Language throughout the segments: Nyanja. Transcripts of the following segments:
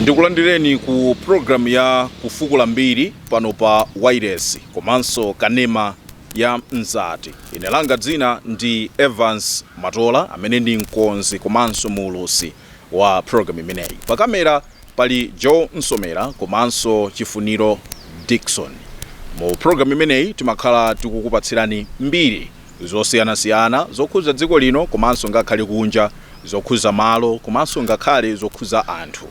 Ndikulandireni ku program ya Kufukula Mbiri pano pa Wireless komanso kanema ya Mzati. Ine langa dzina ndi Evans Matola, amene ndi mkonzi komanso muulutsi wa program imeneyi. Pa kamera pali Joe Msomera komanso Chifuniro Dikson. Mu program imeneyi timakhala tikukupatsirani mbiri zosiyanasiyana zokhuza dziko lino komanso ngakhale kunja, zokhuza malo komanso ngakhale zokhuza anthu.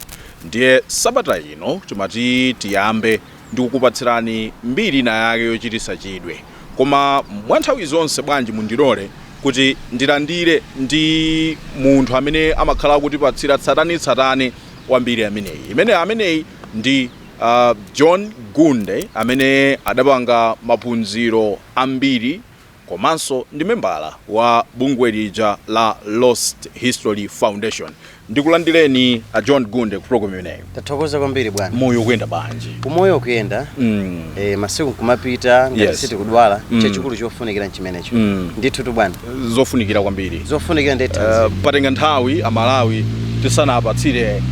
Ndiye sabata ino timati tiyambe ndi kukupatsirani mbiri ina yake yochititsa chidwi. Koma mwa nthawi zonse, bwanji mundilole kuti ndilandire ndi munthu amene amakhala akutipatsira tsatanetsatane wa mbiri ameneyi, imene ameneyi ndi John Gunde, amene adapanga maphunziro ambiri komanso ndi membala wa bungwe lija la Lost History Foundation. Ndikulandireni a John Gunde ku program imeneyi. Tathokoza kwambiri, bwana. Moyo ukuyenda bwanji? Umoyo ukuyenda. Masiku nkumapita ngati sitikudwala. Chachikulu chofunikira nchimenecho. Ndithu tu, bwana. Zofunikira kwambiri. Zofunikira ndethanzi. Patenga nthawi Amalawi tisanapatsire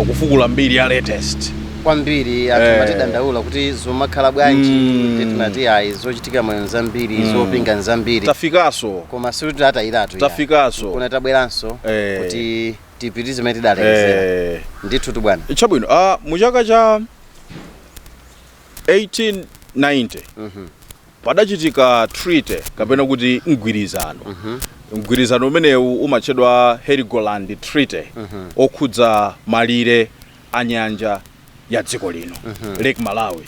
Kufukula Mbiri ya latest. Kwambiri, anthu matidandaula kuti zomakhala bwanji. Timati ayi, zochitika moyo nzambiri, zopinga nzambiri. Tafikanso. Koma sikuti atayiratu. Tafikanso. Kuna tabweranso kuti tipitirize zimene tidalekezera. Ndithu tu, bwana. Chabwino, mu chaka cha 1890 padachitika treaty kapena kuti mgwirizano. Mgwirizano umenewu umatchedwa Heligoland Treaty, okhudza malire a nyanja ya dziko lino, Lake Malawi.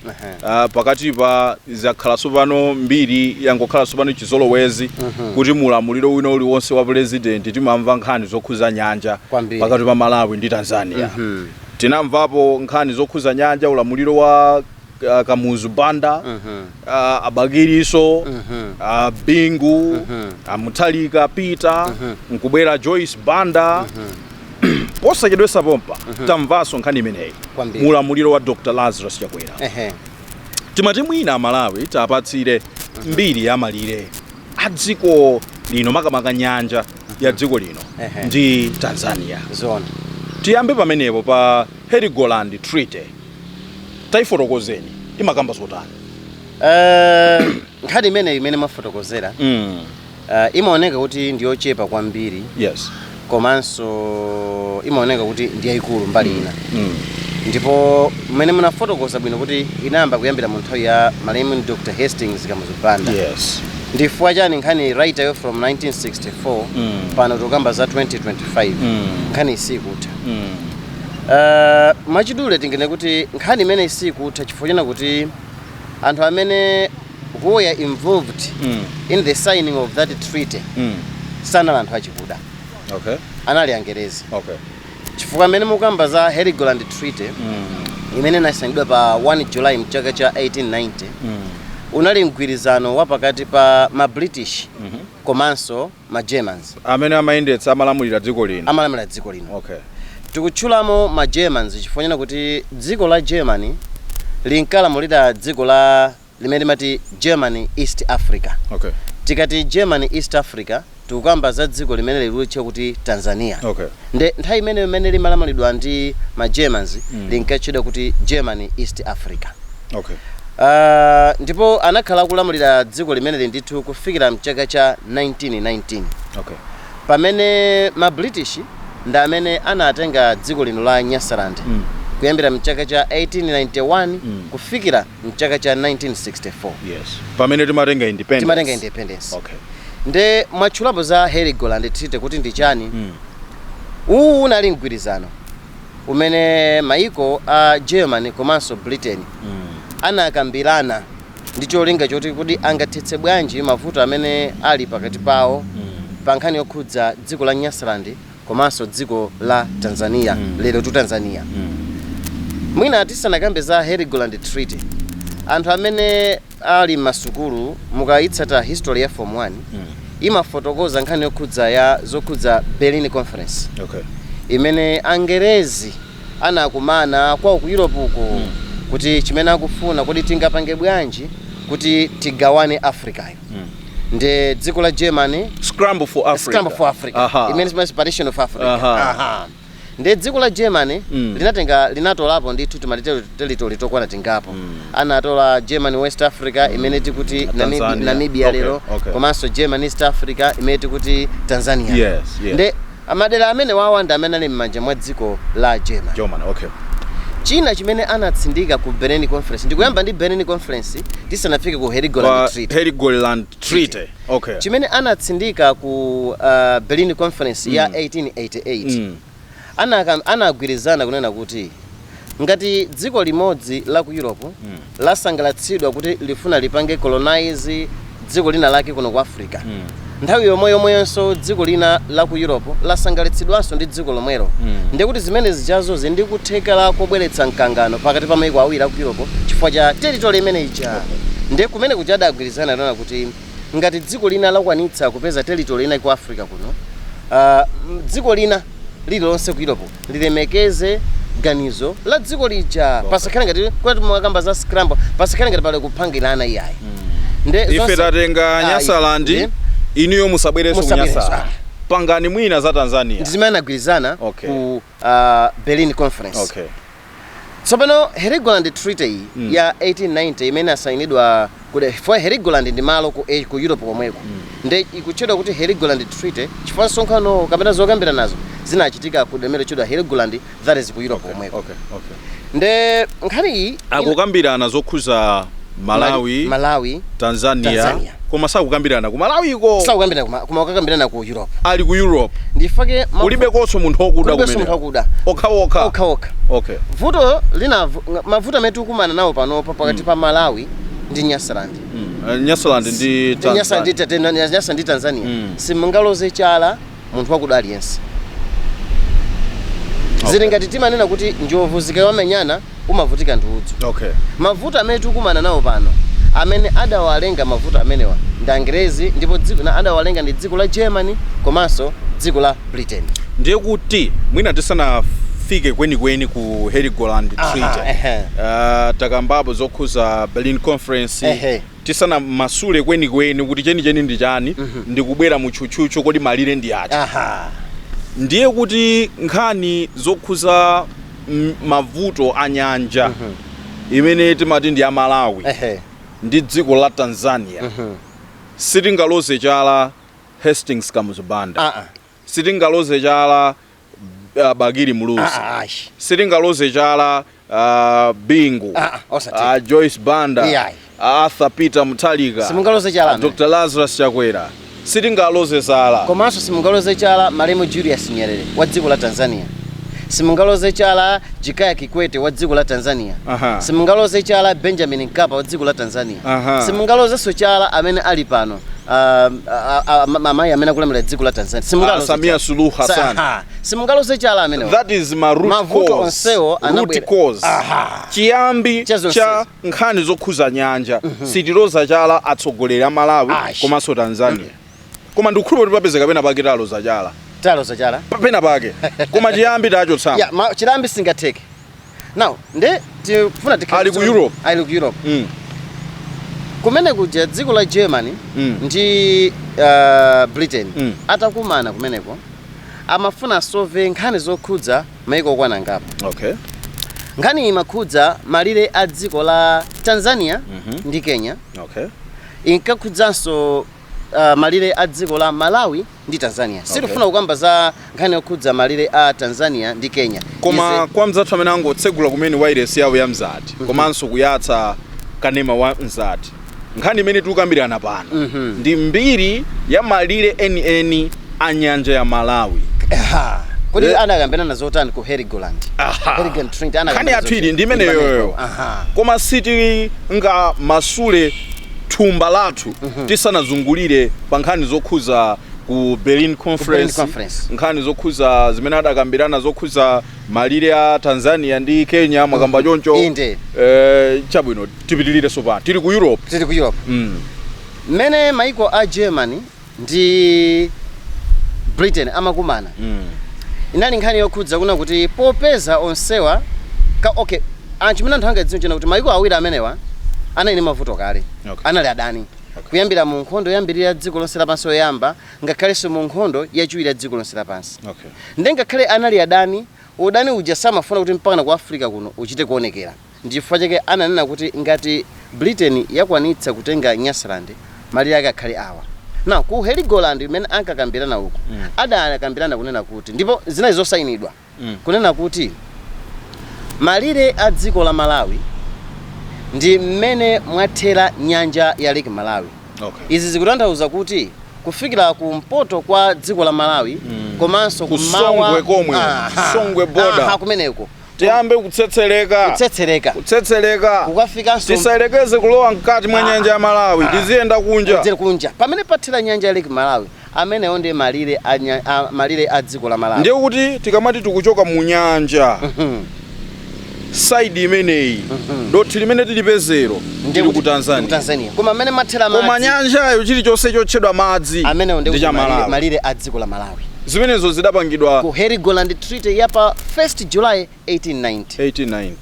Pakati pa zakhalanso pano mbiri yangokhalanso pano chizolowezi kuti mulamuliro wina uliwonse wa president timamva nkhani zokhuza nyanja pakati pa Malawi ndi Tanzania. Tinamvapo nkhani zokhuza nyanja ulamuliro wa Kamuzu Banda, a Bakiliso, Bingu, Mutharika Peter, nkubwera Joyce Banda. Posachedwesa pompa tamvanso nkhani imeneyi mulamuliro wa Dr Lazarus Chakwera. Timati mwina Amalawi tapatsire mbiri ya malire a dziko lino, makamaka nyanja ya dziko lino ndi Tanzania. Tiyambe pamenepo pa Heligoland Treaty. Tayifotokozeni, imakamba zotani? Nkhani imeneyi imene mwafotokozera imaoneka kuti ndiyochepa kwambiri, komanso imaoneka kuti ndi yayikulu mbali ina. Ndipo mmene munafotokoza bwino kuti inayamba kuyambira mu nthawi ya malemu Dr Hastings Kamuzu Banda. Ndifukwa chani nkhani right ayo from 1964, pano tikukamba za 2025, nkhani isikutha? Mwachidule tingene kuti nkhani imene isikutha chifukwa chena kuti anthu amene who were involved in the signing of that treaty sanali anthu achikuda, anali Angerezi. Chifukwa amene mukamba za Heligoland Treaty imene inasainidwa pa 1 July mchaka cha 1890, unali mgwirizano wa pakati pa ma British komanso ma Germans. Amene amayendetsa, amalamulira dziko lino. Amalamulira dziko lino. Tikutchulamo ma Germans chifukwa chena kuti dziko la Germany linkalamulira dziko la limene limati Germany East Africa. Tikati Germany East Africa, tikukamba za dziko limene lilutche kuti Tanzania. Nde nthawi imene imene limalamulidwa ndi ma Germans, linkatchedwa kuti Germany East Africa. Ndipo anakhala akulamulira dziko limeneli ndithu kufikira mchaka cha 1919, pamene ma British ndi amene anatenga dziko lino la Nyasaland kuyambira mchaka cha 1891 kufikira mchaka cha 1964. Yes, pamene timatenga independence. Timatenga independence. Nde mwatchulapo za Heligoland Treaty kuti ndi chani. Uwu unali mgwirizano umene maiko a Germany komanso Britain anakambirana ndi cholinga choti kuti angathetse bwanji mavuto amene ali pakati pawo pa nkhani yokhudza dziko la Nyasaland komanso dziko la Tanzania, lero tu Tanzania. Mwina tisanakambe za Heligoland Treaty, anthu amene ali m'masukulu, mukayitsata history ya Form 1, imafotokoza nkhani yokhudza ya zokhudza Berlin Conference, imene Angerezi anakumana kwawo ku Europe uko, kuti chimene akufuna, kuti tingapange bwanji kuti tigawane Africayo. Ndi dziko la Germany Scramble for Africa. Scramble for Africa, imene timati partition of Africa. Aha. Ndi dziko la Germany linatenga, linatolapo ndithu timati territory tokwana tingapo. Anatola German West Africa, imene tikuti Tanzania. Namibia lero, komanso German East Africa, imene tikuti Tanzania. Ndi amadera amene wawa ndi amene ali m'manja mwa dziko la Germany. Germany, okay. China chimene anatsindika ku Berlin Conference, ndikuyamba ndi Berlin Conference tisanafike ku Heligoland Pa Treaty. Heligoland Treaty, okay. Chimene anatsindika ku Berlin Conference ya 1888, anagwirizana kunena kuti ngati dziko limodzi la ku Europe lasangalatsidwa kuti lifuna lipange colonize dziko lina lake kuno ku Africa, nthawi yomwe yomwenso dziko lina la ku Europe lasangalatsidwanso ndi dziko lomwelo, ndikuti zimene zichazo zindi kuthekera kobweretsa mkangano pakati pa maiko awiri aku Europe chifukwa cha territory imene ija. Ndiye kumene kuja adagwirizana nana kuti ngati dziko lina lakwanitsa kupeza territory ina ku Africa kuno, dziko lina lililonse ku Europe lilemekeze ganizo la dziko lija. Pasakhale ngati kwati mwakamba za scramble, pasakhale ngati pali kuphangirana, iyayi. Nde Ife tatenga Nyasaland, inuyo musabwerenso. Musabwerenso, Kunyasala, pangani mwina za Tanzania. Ndi zimene anagwirizana ku Berlin Conference. Tsopano Heligoland Treaty iyi ya 1890 imene asayinidwa for Heligoland ndi malo ku Europe komweko, nde ikutchedwa kuti Heligoland Treaty chifukwa msonkhano kapena zokambira nazo zinachitika ku dera lotchedwa Heligoland, that is ku Europe komweko. Nde nkhani iyi Akukambirana zokhuza Malawi, Malawi, Tanzania, Tanzania. Koma sakukambirana ku Malawiko. Sakukambirana koma kukambirana ku Europe. Ali ku Europe. Ndifake Kulibe konso munthu wokuda. Kulibenso munthu Kumene wakuda. Okhaokha. Okhaokha. Vuto lina, mavuto amene tikukumana nawo panopa pakati pa Malawi ndi Nyasaland, Nyasaland ndi Nyasa ndi Tanzania. Nyasa ndi Tanzania, simungaloze chala munthu wakuda aliyense. Zili ngati timanena kuti njovu zikawamenyana umavutika ndi udzu. Mavuto amene tikukumana nawo pano, amene adawalenga mavuto amenewa ndi Angerezi, ndipo dziko na adawalenga ndi dziko la Germany komanso dziko la Britain. Ndiye kuti mwina tisanafike kwenikweni ku Heligoland Treaty, takambapo zokhuza Berlin Conference. Tisanamasule kwenikweni kuti chenicheni ndi chani, ndikubwera mutchutchutchu, kodi malire ndi ati? Ndiye kuti nkhani zokhuza mavuto a nyanja imene timati ndi ya Malawi ndi dziko la Tanzania, sitingaloze chala Hastings Kamuzu Banda, sitingaloze chala Bakili Muluzi, sitingaloze chala Bingu, Osati. Joyce Banda, Iyayi. Arthur Peter Mutharika, Simungaloze chala amene. Dr Lazarus Chakwera, sitingaloze chala. Komanso simungaloze chala malemu Julius Nyerere wa dziko la Tanzania, simungaloze chala Jakaya Kikwete wa dziko la Tanzania, simungaloze chala Benjamin Mkapa wa dziko la Tanzania, simungalozenso chala amene ali pano, amayi amene akulamulira dziko la Tanzania. Simungaloze Samia chala. Suluhu Hassan. Simungaloze chala amenewo. That is ma root Mavuto cause. onsewo Root cause, chiyambi Cha zonsezo. Cha nkhani zokhuza nyanja, sitiloza chala atsogoleri a Malawi komanso Tanzania. Koma ndikukhulupirira kuti papezeka pena pake taloza chala. Taloza chala. Pena pake, koma chiyambi tachotsamo. Ya, chiyambi singatheke. Now nde tifuna Ali ku Europe. Ali ku Europe. Kumene kuja dziko la Germany ndi Britain atakumana kumeneko, amafuna asolve nkhani zokhudza maiko okwana ngapo. Nkhani imakhudza malire a dziko la Tanzania ndi Kenya, inkakhudzanso malire a dziko la Malawi ndi Tanzania. Sitifuna kukamba za nkhani yokhudza malire a Tanzania ndi Kenya. Koma kwa mzathu amene angotsegula kumene wireless yawo ya Mzati komanso kuyatsa kanema wa Mzati, nkhani imene tikukambirana pano ndi mbiri ya malire enieni a nyanja ya Malawi. Aha. Kodi anakambirana zotani ku Heligoland? Heligoland Treaty. Nkhani yathu ili ndi imeneyoyo. Koma sitingamasule thumba lathu tisanazungulire pa nkhani zokhuza ku Berlin Conference, Berlin Conference. Nkhani zokhuza zimene adakambirana zokhuza malire a Tanzania ndi Kenya, mwakamba choncho? Inde. Chabwino, tipitirire. Sopano tili ku Europe. Tili ku Europe. Mmene maiko a Germany ndi Britain amakumana, inali nkhani yokhudza kuna kuti popeza onsewa okay, anthu chimene anthu angadziwe chena kuti maiko awiri amenewa anali ndi mavuto kale, anali adani kuyambira mu nkhondo yoyambirira dziko lonse lapansi yoyamba, ngakhalenso mu nkhondo yachiwiri ya dziko lonse lapansi. Nde ngakhale anali adani Udani uja samafuna kuti mpakana ku Africa kuno uchite kuonekera. Ndichifukwa chake ananena kuti ngati Britain yakwanitsa kutenga Nyasaland, malire ake akhale awa. Now ku Heligoland imene ankakambirana uku, adakambirana kunena kuti, ndipo zinali zosayinidwa, kunena kuti malire a dziko la Malawi ndi mmene mwathera nyanja ya Lake Malawi. Izi zikutanthauza kuti kufikira kumpoto kwa dziko la Malawi komanso Ku kummawa. Songwe komwe, Songwe border. Aha, kumeneko. Tiyambe kutsetseleka. Kutsetsereka. Kutsetseleka. Kukafikanso. Tisayerekeze kulowa mkati mwa nyanja ya Malawi, tiziyenda kunja. Kudzera kunja pamene pathera nyanja ya Lake Malawi, amenewo ndi malire a dziko la Malawi. Ndiye kuti tikamati tikuchoka mu nyanja, side imeneyi, dothi limene tilipezero Ndiye tili ku kuti Tanzania. Ku Tanzania, koma amene mathera Koma madzi nyanjayo, chilichonse chotchedwa madzi amenewo ndi ndi kuti cha Malawi. Malire a dziko la Malawi. Zimenezo zidapangidwa ku Heligoland Treaty ya pa 1st July 1890. 1890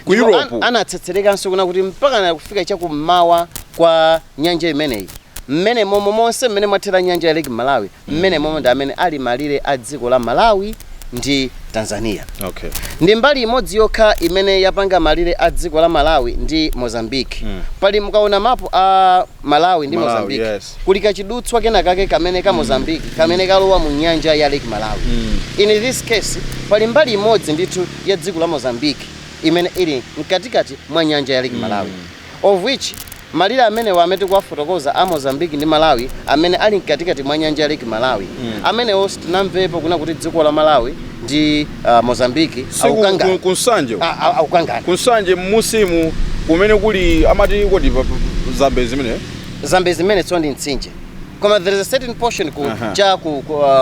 ku Ndipo Europe. Anatsetserekanso kuna kuti mpaka na kufika chakummawa kwa nyanja imeneyi, mmene momwe monse mmene mwathera nyanja ya Lake Malawi, mmene momwe ndi amene ali malire a dziko la Malawi ndi Tanzania. Ndi mbali imodzi yokha imene yapanga malire a dziko la Malawi ndi Mozambique. Pali, mukaona mapu a Malawi ndi Malawi, Mozambique, kuli kachidutswa kena kake kamene ka Mozambique kamene kalowa mu nyanja ya Lake Malawi. In this case, pali mbali imodzi ndithu ya dziko la Mozambique imene ili mkatikati mwa nyanja ya Lake Malawi, of which malire amenewa amene tikuwafotokoza a Mozambique ndi Malawi, amene ali mkatikati mwa nyanja ya Lake Malawi, amenewo sitinamvepo kuna kuti dziko la Malawi ndi Mozambique Si akukangana. Kunsanje. Akukangana. Kunsanje mmusimu kumene kuli amati kodi Zambezi imene. Zambezi imene tso ndi mtsinje, koma there is a certain portion ku, cha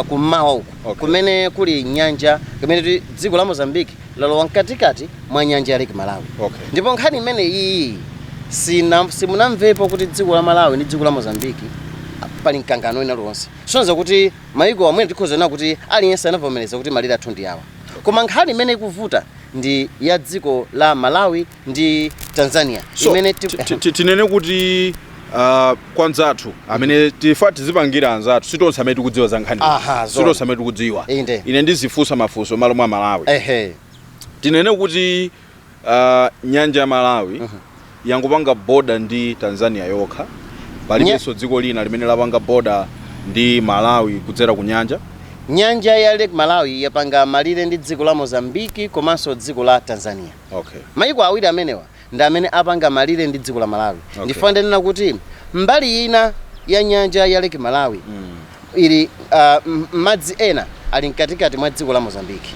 kummawa uku kumene kuli nyanja, kumene dziko la Mozambique lalowa mkatikati mwa nyanja ya Lake Malawi. Ndipo nkhani imene iyi simunamvepo kuti dziko la Malawi ndi dziko la Mozambique pali mkangano wina uliwonse. Sonza kuti maiko amene tikhoza kuti aliyense anavomereza kuti malire athu ndi awa, koma nkhani imene ikuvuta ndi ya dziko la Malawi ndi Tanzania So, imene tinene kuti kwa anzathu amene tifa tizipangira anzathu, sitonse amene tikudziwa za nkhani. Aha, zona. Sitonse amene tikudziwa. Inde. Ine ndizifunsa mafunso malo mwa Malawi. Tinene kuti nyanja ya Malawi yangopanga border ndi Tanzania yokha, palibenso dziko lina limene lapanga border ndi Malawi kudzera ku nyanja? Nyanja ya Lake Malawi yapanga malire ndi dziko la Mozambiki komanso dziko la Tanzania. Maiko awiri amenewa ndi amene apanga malire ndi dziko la Malawi. Ndifuna ndanena kuti mbali ina ya nyanja ya Lake Malawi ili madzi ena ali mkatikati mwa dziko la Mozambiki.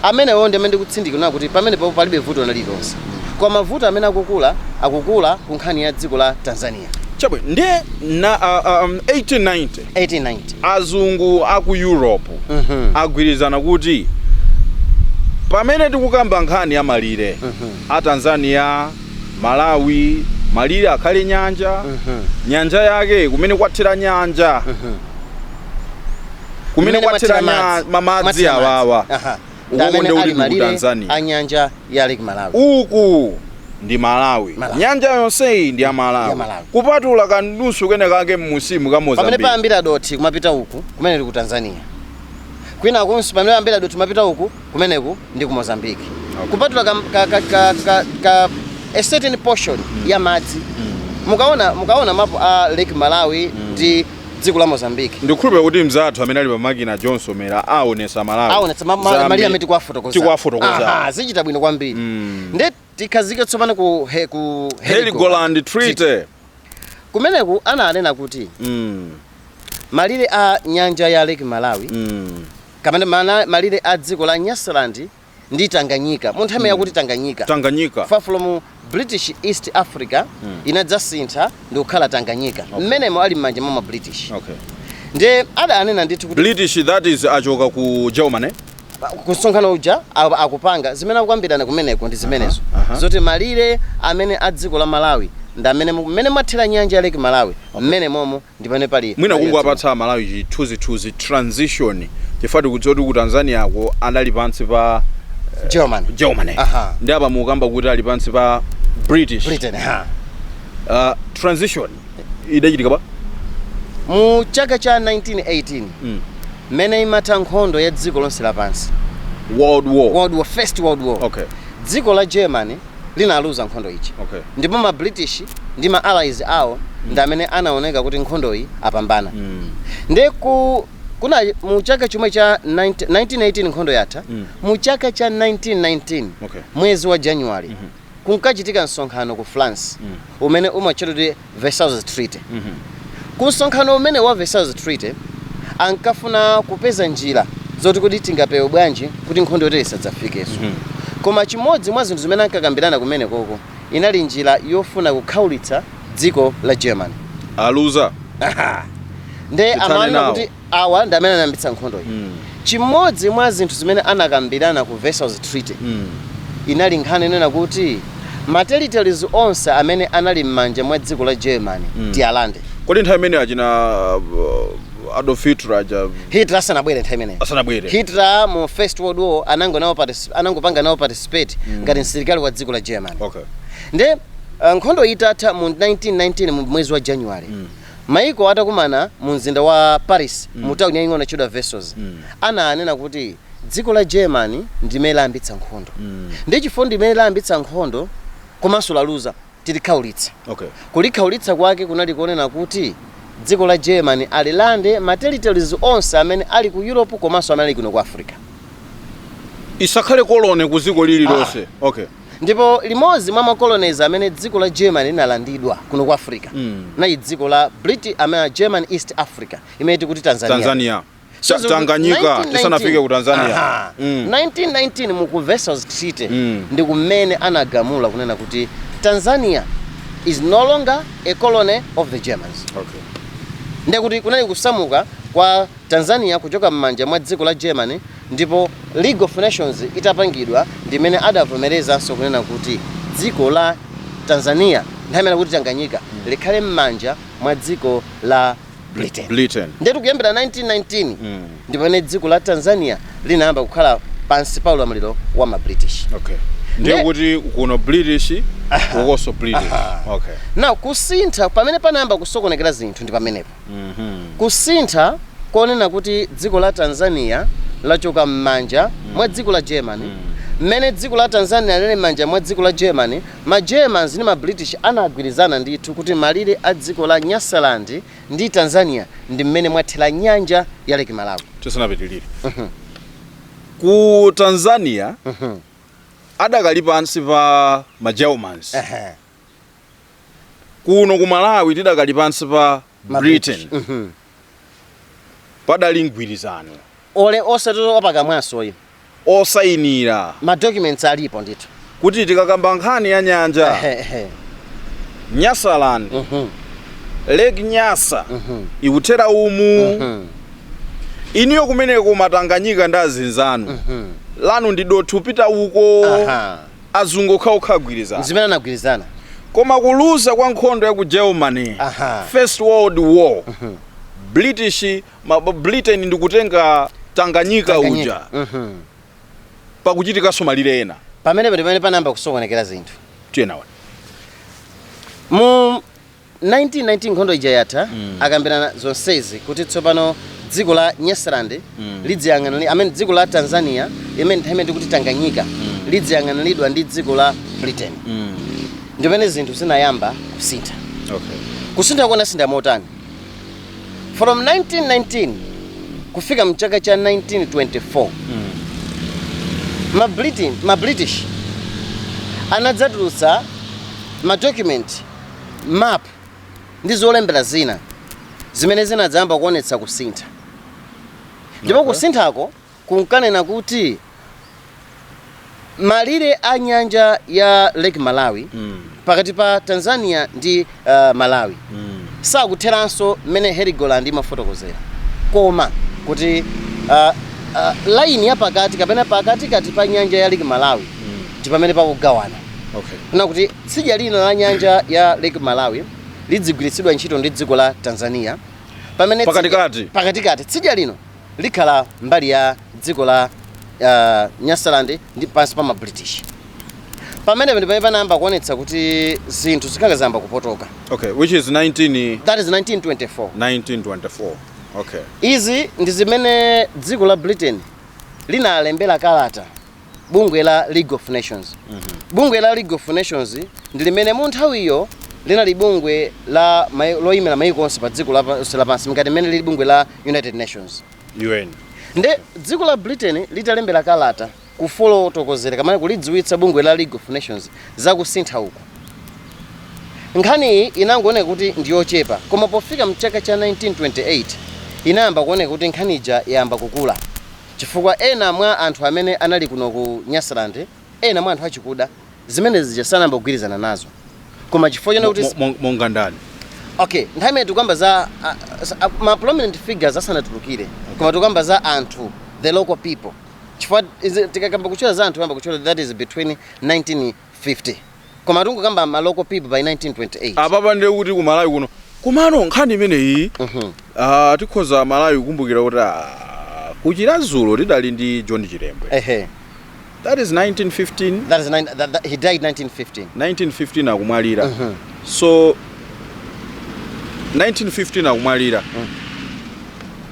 Amenewo ndi amene ndikutsindika kunena kuti pamenepo palibe vuto lililonse, koma mavuto amene akukula, akukula ku nkhani ya dziko la Tanzania. Chabwino, ndiye na 1890, 1890, azungu aku Europe agwirizana kuti pamene tikukamba nkhani ya malire a Tanzania, Malawi, malire akhale nyanja, nyanja yake kumene kwathera nyanja, kumene Kumene kwathera mwathera madzi. madzi Mwathera awawa. Aha. Uko Ndi amene ndi kuti ali ndi ku malire Tanzania. a nyanja ya Lake Malawi. Uku ndi Malawi. Malawi. Nyanja yonseyi ndi ya Malawi, Ya Malawi. kupatula kanusu kene kake mmusimu ka Pamene Mozambique. payambira dothi kumapita uku, kumene ndi ku Tanzania. Kwina kunso pamene payambira dothi kumapita uku, kumeneku ndi ku Mozambique. Kupatula ka a certain portion ya madzi. Mukaona mapu a Lake Malawi ndi dziko la Mozambique, Ndikukhulupirira kuti mzathu amene ali pamakina, Johnson Mera, aonesa Malawi aonetsa malire amene tikuwafotokoza. Tikuwafotokoza. Aha, zichita bwino kwambiri. Nde tikhazike tsopano ku Heligoland Treaty. Kumeneku ananena kuti malire a nyanja ya Lake Malawi kapena malire a dziko la Nyasaland ndi Tanganyika, mu nthawi yakuti Tanganyika, Tanganyika. Far from British East Africa, inadzasintha ndi kukhala Tanganyika. Mmenemo ali m'manja mwa ma British. Ndiye adanena ndithu kuti British, that is achoka ku Germany. Kusonkhano uja akupanga zimene akukambirana kumeneko ndi zimenezo, zoti malire amene a dziko la Malawi ndi amene mmene mwathera nyanja ya Lake Malawi, mmene momo ndi pamene pali Mwina malire a dziko. Kungowapatsa Malawi chithunzithunzi, transition, chifukwa tikudziwa kuti ku Tanzania ako anali pansi pa Germany. Germany. Ndi apa mukamba kuti ali pansi pa British. Britain, ha. Transition idachitika pa Mu chaka cha 1918, mmene imatha nkhondo ya dziko lonse lapansi. World War. World War, First World War. Dziko la Germany linaluza nkhondo iji ndipo ma British ndi ma allies awo ndi amene anaoneka kuti nkhondoyi apambana. Nde ku kuna mu chaka chomwe cha 19 1918 nkhondo yatha, mu chaka cha 1919, mwezi wa January, kunkachitika msonkhano ku France umene umatchedwa kuti Versailles Treaty. Ku msonkhano umene wa Versailles Treaty ankafuna kupeza njira zoti kuti tingapewe bwanji kuti nkhondo yotere isadzafikenso. Koma chimodzi mwa zinthu zimene ankakambirana kumene koko inali njira yofuna kukhawulitsa dziko la Germany. Aluza. Nde Tithane amaona nawo. kuti awa ndi amene anayambitsa nkhondoyi. Chimodzi mwa zinthu zimene anakambirana ku Versailles Treaty inali nkhani inena kuti ma territories onse amene anali m'manja mwa dziko la Germany tialande. Kodi nthawi imene achina Adolf Hitler aja? Hitler asanabwere nthawi imeneyo. Asanabwere. Hitler mu First World War anangopanga nawo participate ngati msilikali wa dziko la Germany. Nde nkhondo itatha mu 1919 mu mwezi wa January, maiko atakumana mu mzinda wa Paris, mu tawuni yaying'ono yotchedwa Versailles, ananena kuti dziko la Germany ndimene layambitsa nkhondo, ndi chifukwa ndimene layambitsa nkhondo komanso laluza, tilikhawulitse. Kulikhawulitsa kwake kunali kuonena kuti dziko la Germany alilande ma territories onse amene ali ku Europe komanso amene ali kuno ku Africa. Isakhale colony ku dziko lililonse. Okay. Ndipo limodzi mwa ma colonies amene dziko la Germany linalandidwa kuno ku Africa nayi dziko la British amene German East Africa, imene tikuti Tanzania. Tanzania. So Tanganyika 1919 tisanafike ku Tanzania. Aha. 1919 mu ku Versailles Treaty ndi kumene anagamula kunena kuti Tanzania is no longer a colony of the Germans. Ndekuti kunali kusamuka kwa Tanzania kuchoka m'manja mwa dziko la Germany, ndipo League of Nations itapangidwa ndimene adavomerezanso kunena kuti dziko la Tanzania, nthawi imene kuti Tanganyika, likhale m'manja mwa dziko la Britain. Britain. Ndetu kuyambira 1919 ndi pamene dziko la Tanzania linayamba kukhala pansi pa ulamuliro wa ma British. Okay, ndiye kuti kuno British, ukonso British. Okay. Now kusintha pamene panayamba kusokonekera zinthu ndi pamenepo, kusintha konena kuti dziko la Tanzania lachoka m'manja mwa dziko la Germany. Mmene dziko la Tanzania lili m'manja mwa dziko la Germany, ma Germans ndi ma British anagwirizana ndithu kuti malire a dziko la Nyasaland ndi Tanzania ndi mmene mwathera nyanja ya Lake Malawi. Tisanapitilire, ku Tanzania adakali pansi pa ma Germans, kuno ku Malawi tidakali pansi pa Ma Britain. British. Padali mgwirizano Ole osati wapakamwanso iyi, osayinira, ma documents alipo ndithu, kuti tikakamba nkhani ya nyanja Nyasaland, Lake Nyasa ikuthera umu, iniyo kumeneko matanganyika ndi azinzanu, lanu ndi dothu pita uko. Azungu okhaokha agwirizana. Zimene anagwirizana. Koma kuluza kwa nkhondo ya ku Germany, First World War, British Britain ndikutenga Tanganyika uja, pakuchitikanso malire ena. Pamenepo ndi pamene panayamba kusokonekera zinthu. Tiyenawa. Mu 1919 nkhondo ija yatha, akambirana zonsezi kuti tsopano dziko la Nyasaland lidziyang'anira amene dziko la Tanzania, imene nthawi imene tikuti Tanganyika, lidziyang'aniridwa ndi dziko la Britain. Ndi pamene zinthu zinayamba kusintha. Kusintha kunasintha motani? From 1919 kufika mchaka cha 1924, ma British anadzatulutsa ma document, map ndi zolembera zina zimene zinadzayamba kuonetsa kusintha, ndipo kusinthako kunkanena kuti malire a nyanja ya Lake Malawi pakati pa Tanzania ndi Malawi sakutheranso mmene Heligoland imafotokozera, koma kuti line ya pakati kapena pakatikati pa nyanja ya Lake Malawi ndi pamene pakugawana, kuna kuti tsidya lina la nyanja ya Lake Malawi lidzigwiritsidwa ntchito ndi dziko la Tanzania, pamene Pakatikati. Pakatikati, tsidya lino likhala mbali ya dziko la Nyasaland ndi pansi pa ma British. Pamenepo ndi pamene panayamba kuonetsa kuti zinthu zikhala zayamba kupotoka. Okay, which is 19 That is 1924. 1924, okay. Izi ndi zimene dziko la Britain Linalembera kalata bungwe la League of Nations. Bungwe la League of Nations ndi limene mu nthawiyo linali bungwe la loyimira mayiko onse pa dziko lonse lapansi, ngati mmene lili bungwe la United Nations. UN. Nde dziko la Britain litalembera kalata kufotokozera kamene kulidziwitsa bungwe la League of Nations zakusintha uku, nkhaniyi inangooneka kuti ndiyochepa, koma pofika mchaka cha 1928 inayamba kuoneka kuti nkhani ija yayamba kukula, chifukwa ena mwa anthu amene anali kuno ku Nyasaland, ena mwa anthu achikuda, zimene zija sanayamba kugwirizana nazo, koma chifukwa chona kuti Monga ndani? Okay, nthawi imene tikuyamba za ma prominent figures asanatulukire, koma tikuyamba za anthu, the local people, chifukwa tikakamba kutchula za anthu, kuyamba kutchula, that is between 1950, koma tikukamba ma local people by 1928. Apapa ndiye kuti ku Malawi kuno kumano nkhani imeneyi, tikhoza Malawi kukumbukira kuti kuchira dzulo tidali ndi John Chilembwe. That is 1915. That is nine, that, that, he died 1915. 1915 akumwalira. So 1915 akumwalira,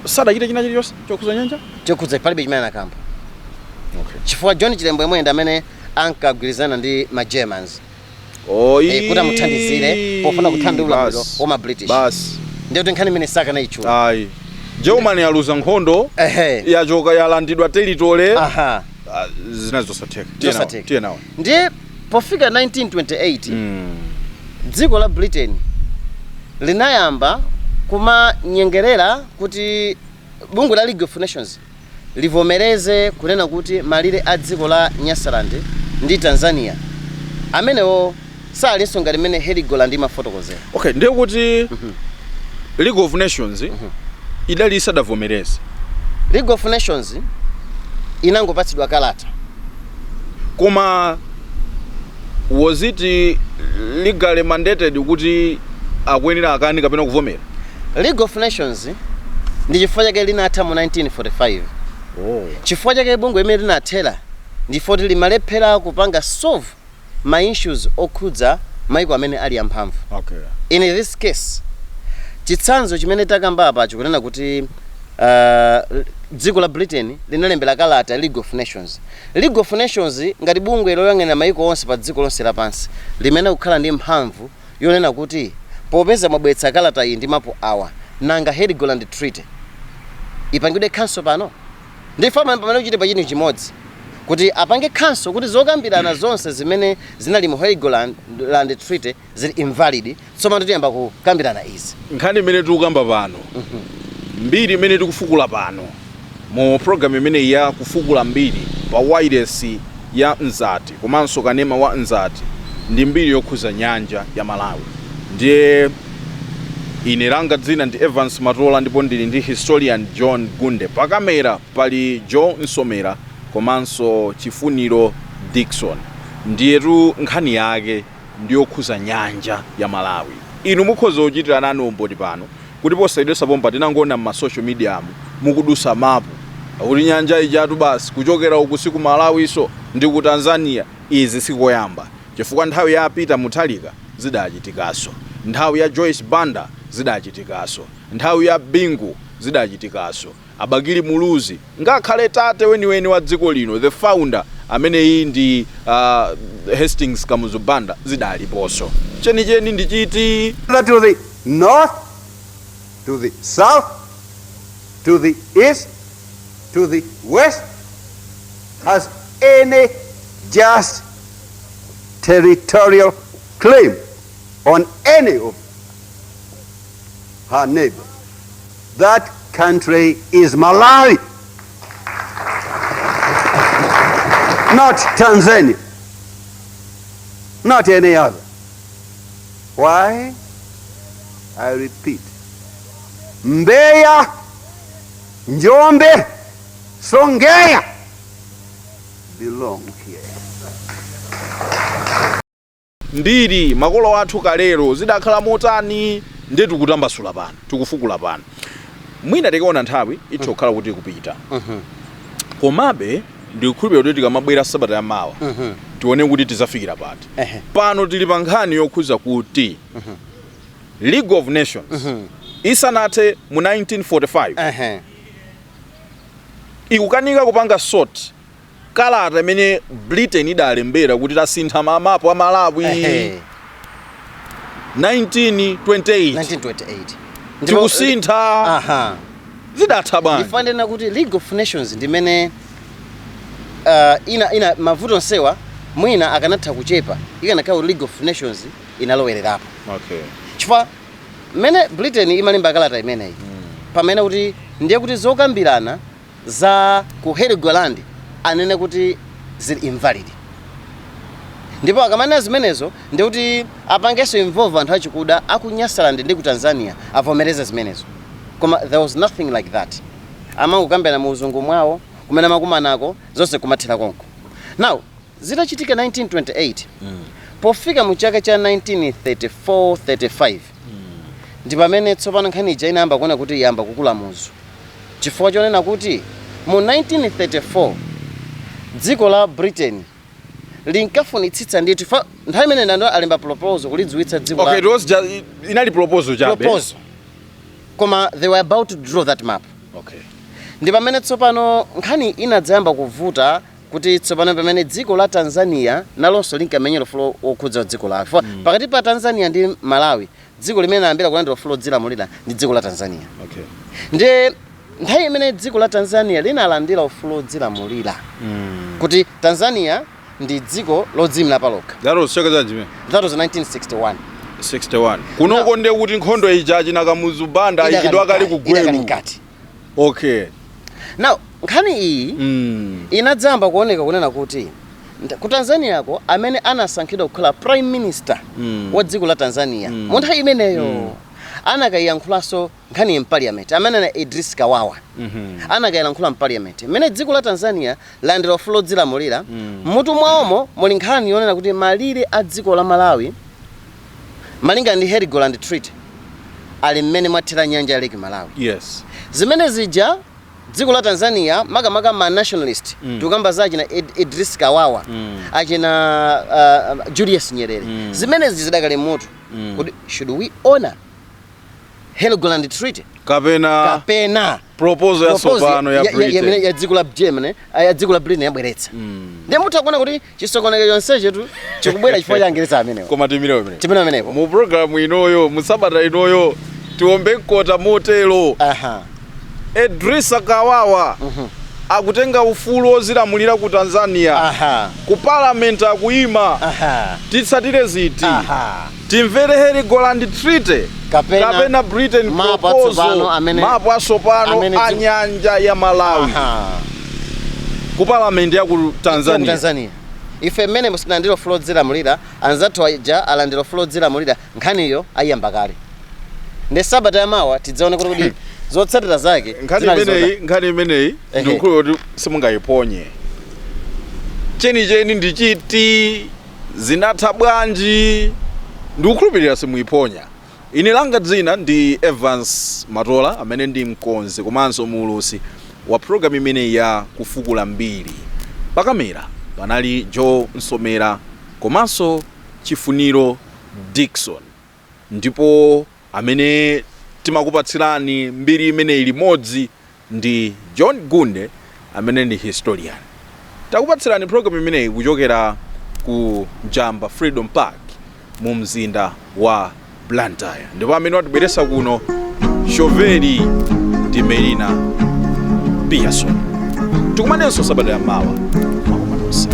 sadachite china chilichonse chokhuza nyanja. Chokhudza palibe chimene anakamba, chifukwa John Chilembwe yemwe ndi amene ankagwirizana ndi ma Germans Oh, kuti amuthandizire pofuna kuthandiza ulamuliro wa ma British. Basi. Ndiye kuti nkhani imene sakanayitchula. Ayi, Germany yaluza nkhondo, yachoka, yalandidwa territory. Zinazo zosatheka. Tiye nawo, Zosatheka. tiye nawo. Ndiye pofika 1928, dziko la Britain linayamba kumanyengerera kuti bungwe la League of Nations livomereze kunena kuti malire a dziko la Nyasaland ndi Tanzania amenewo salinso ngati mmene Heligoland imafotokozera. Okay, ndiye kuti League of Nations idali isadavomereze. League of Nations inangopatsidwa kalata. Koma was it legally mandated kuti akuyenera akani kapena kuvomera? League of Nations ndi chifukwa chake linatha mu 1945. Chifukwa chake bungwe imene linathera ndi foti limalephera kupanga solve ma issues okhudza maiko amene ali amphamvu. In this case, chitsanzo chimene takamba apa chikunena kuti dziko la Britain linalembera kalata League of Nations. League of Nations ngati bungwe loyang'anira maiko onse pa dziko lonse lapansi limene kukhala ndi mphamvu yonena kuti popeza mwabweretsa kalata iyi ndi mapu awa, nanga Heligoland Treaty ipangidwe cancel pano? Ndifa pamene kuchite pa chinthu chimodzi kuti apange cancel kuti zokambirana zonse zimene zinali mu Heligoland Land Treaty zili invalid, tsopano tiyamba kukambirana izi. Nkhani imene tikukamba pano, mbiri imene tikufukula pano mu program imeneyi ya Kufukula Mbiri pa wireless ya Mzati komanso kanema wa Mzati, ndi mbiri yokhuza nyanja ya Malawi. Ndiye ine langa dzina ndi Evans Matola, ndipo ndili ndi historian John Gunde. Pakamera pali Joe Nsomera komanso Chifuniro Dikson. Ndiyetu nkhani yake ndiyokhuza nyanja ya Malawi. Inu mukhoza kuchitira nanu umboni pano kuti posachedwetsa pompa tinangoona m'ma social media mukudusa mapu akuti nyanja ijatu basi kuchokera uku si ku Malawiso ndi ku Tanzania. Izi sikoyamba, chifukwa nthawi ya Peter Mutharika zidachitikaso, nthawi ya Joyce Banda zidachitikaso, nthawi ya Bingu zidachitikaso, a Bakili Muluzi, ngakhale tate weniweni wa dziko lino, the founder, ameneyi ndi Hastings Kamuzu Banda, zidaliponso. Chenicheni ndi chiti? To the north, to the south, to the east, to the west, has any just territorial claim on any of her neighbors, that country is Malawi, not Tanzania, not any other. Why? I repeat. Mbeya, Njombe, Songea belong here. Mbiri makolo athu kalero zidakhala motani? Ndiye tikutambasula pano, tikufukula pano. Mwina tikaona nthawi itha kukhala kuti ikupita, komabe ndikukhulupirira kuti tikamabwera sabata yamawa tione kuti tizafikira pati. Pano tili pa nkhani yokhuza kuti League of Nations isanathe mu 1945, Ikukanika kupanga sort kalata imene Britain idalembera kuti tasintha mamapu a Malawi 1928. 1928. Tikusintha. Zidatha bwanji? Ndifanena kuti League of Nations ndimene ina mavuto onsewa mwina akanatha kuchepa ikanakhala kuti League of Nations inalowererapo, chifukwa mmene Britain imalemba kalata imeneyi, pamene kuti ndiye kuti zokambirana za ku Heligoland anene kuti zili invalid, ndipo akamanena zimenezo ndiye kuti apangenso involve anthu achikuda aku Nyasaland ndi ku Tanzania avomereze zimenezo. Koma there was nothing like that. Amangokambirana mu uzungu mwawo kumene amakumanako, zonse kumathera konko. Now zitachitika 1928, pofika mu chaka cha 1934 35 ndi pamene tsopano nkhani ija inayamba kuona kuti iyamba kukula muzu, chifukwa chonena kuti mu 1934 dziko la Britain linkafunitsitsa ndithu nthawi imene nando alemba proposal kulidziwitsa dziko Okay, la it was just, inali proposal chabe. Proposal, koma they were about to draw that map. Ndi pamene tsopano nkhani inadzayamba kuvuta, kuti tsopano pamene dziko la Tanzania nalonso linkamenyera ufulu wokhudza dziko lawo, mm. Pakati pa Tanzania ndi Malawi, dziko limene layambira kulandira ufulu wodzilamulira ndi dziko la Tanzania. Ndi nthawi imene dziko la Tanzania linalandira ufulu wodzilamulira, kuti Tanzania ndi dziko lodziyimira palokha. That was chaka chanji? That was 1961. 61. Kunoko ndiye kuti nkhondo ija china Kamuzu Banda ayikidwa kale ku Idakali Gweru. mkati. Now nkhani iyi inadzamba kuoneka kunena kuti ku Tanzaniako amene anasankhidwa kukhala prime minister wa dziko la Tanzania mu nthawi imeneyo anakayiyankhulanso nkhani in parliament, amene ana Idris Kawawa, anakayilankhula m'parliament mmene dziko la Tanzania landira ufulu lodzilamulira. Mutu mwawomo muli nkhani yonena kuti malire a dziko la Malawi malinga ndi Heligoland Treaty ali mmene mwathera nyanja ya Lake Malawi. Zimene zija dziko la Tanzania, makamaka ma nationalist, tikukamba za achina Idris Kawawa, achina Julius Nyerere, zimenezi zidakali mutu kuti should we honor Heligoland Treaty kapena kapena proposal ya proposal tsopano ya Britain ya dziko la Germany, ya dziko la Britain yabweretsa. Ndiye mutha kuona kuti chisokonezo chonsechetu chikubwera chifukwa cha Angereza amenewo. Koma timire pamene Chimene amenepo. Mu programu inoyo, mu sabata inoyo, tiombe mkota motero. Idrisa Kawawa akutenga ufulu wozilamulira ku Tanzania, ku parliament akuyima. Titsatire ziti? Timvere Heligoland Treaty kapena, kapena Britain mapu proposal atsopano mapu atsopano amene a nyanja ya Malawi ku parliament ya ku Tanzania. Tanzania? Tanzania. Ife mmene musinalandira ufulu wodzilamulira, anzathu aja alandira ufulu wodzilamulira, nkhaniyo ayiyamba kale. Ndi sabata yamawa tidzaone kuti zotsatira zake Nkhani zinali imeneyi, nkhani imeneyi, ndikukhulupirira kuti simungayiponye. Chenicheni ndi chiti? Zinatha bwanji? Ndikukhulupirira simuyiponya. Ine langa dzina ndi Evans Matola, amene ndi mkonzi komanso muulutsi wa programu imeneyi ya Kufukula Mbiri. Pakamera panali Joe Nsomera komanso Chifuniro Dikson, ndipo amene timakupatsirani mbiri imeneyi limodzi ndi John Gunde, amene ndi historian. Takupatsirani programu imeneyi kuchokera ku Njamba Freedom Park mu mzinda wa Blantyre, ndipo amene watibweretsa kuno shoveli ndi Melina Pearson. Tikumanenso sabata ya mawa. Mwakoma nonse.